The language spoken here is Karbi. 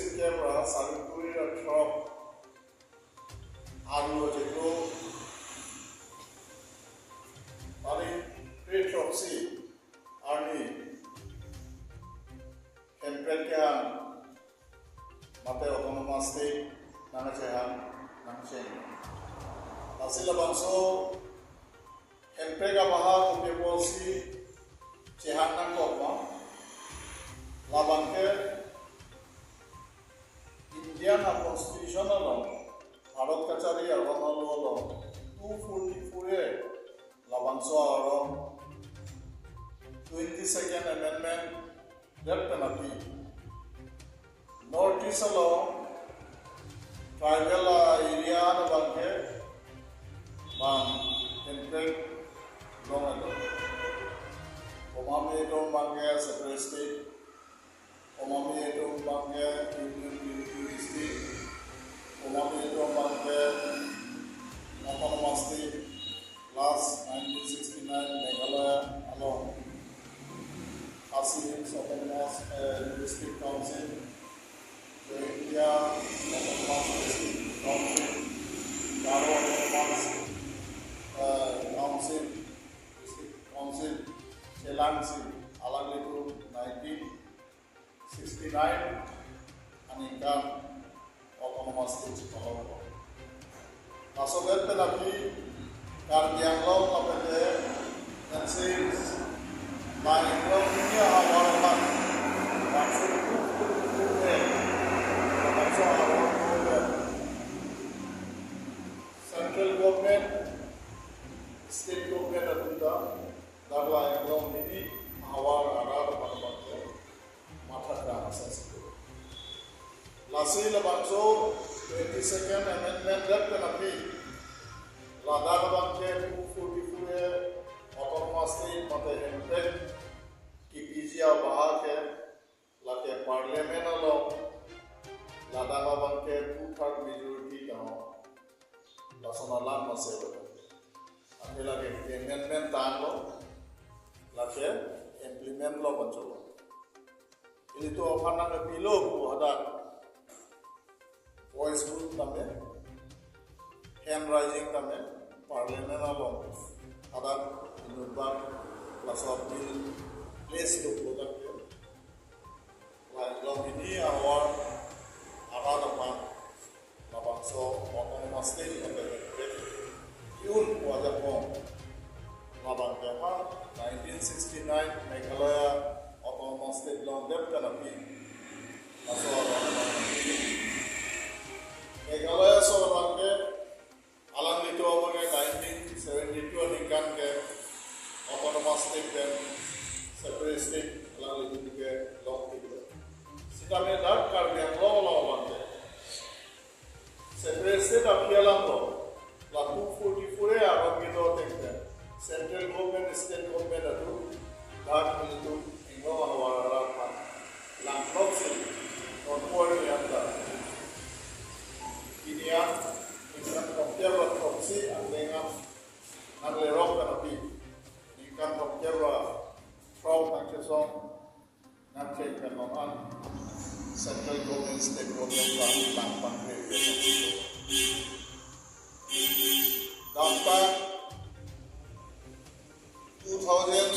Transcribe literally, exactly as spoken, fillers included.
Kepra sarikuri ra throk, aru ajeklo tarik kre throksi arni hemprek kehang mate autonomous state nangchehang nangcheng. Lasi labangso hemprek abaha kopi apotsi chehang nangkok ma? Labang ke Indian a-constitution along, Bharat kachari aron alo along two forty-four A, labangso aron twenty-second amendment det pen aphi North East along tribal area labang ke bang hemprek longlo. Komat atum abang ke separate state, komat atum abang ke union territory state, komat atum abang ke autonomous state. Last nineteen sixty-nine Meghalaya along Khasi Hills Autonomous, eh, Linguistic Council, Jaintia Autonomous District Council, Garo Autonomous, eh, Council, District Council chelangsi alanglitum nineteen sixty-nine aningkan autonomous state chepalonglo. Laso det pen aphi Karbi Anglong lapen te N C la Anglong hini ahavar aphan bangso tu tu tu eh bangso ahavar tu eh central government, state government atum ta dak la Anglong hini ahavar arat aphan abang ke matha krang asonsi do. Lasi labangso twenty-second amendment det pen aphi ladak abang ke two forty-four A autonomous state mate hemprek kipiji abaha ke lake parliament along ladak abang ke two third majority dam. Lason alam mase lo. Ante lake amendment tanglo, lake implement lo boncholo. Ilitum aphan nangpilo pu hadak voice vote tame, hand raising tame, parliament along hadak inutbak laso bill place lo product ke. La Anglong hini ahavar arat aphan labangso autonomous state un pu ajakong labang ke ha nineteen sixty-nine Meghalaya Autonomous State longdet pen aphi laso aron Meghalaya so abang ke alanglitum abang ke nineteen seventy-two aningkan ke autonomous state pen separate state alanglitum ke longpiklo. Sitame dak Karbi Anglong along abang ke separate state aphi alam lo, la two forty-four A aron kedo ateng pen central government, state government atum dak ilitum Anglong ahavar arat aphan langthoksi non por ni anta. Pini an ningkan thomkep ra throksi angdeng an nanglerok pen aphi ningkan thomkep ra throk nangchesong nangcheng pen non an central government, state government aphan lang pangre. Damtang two thousand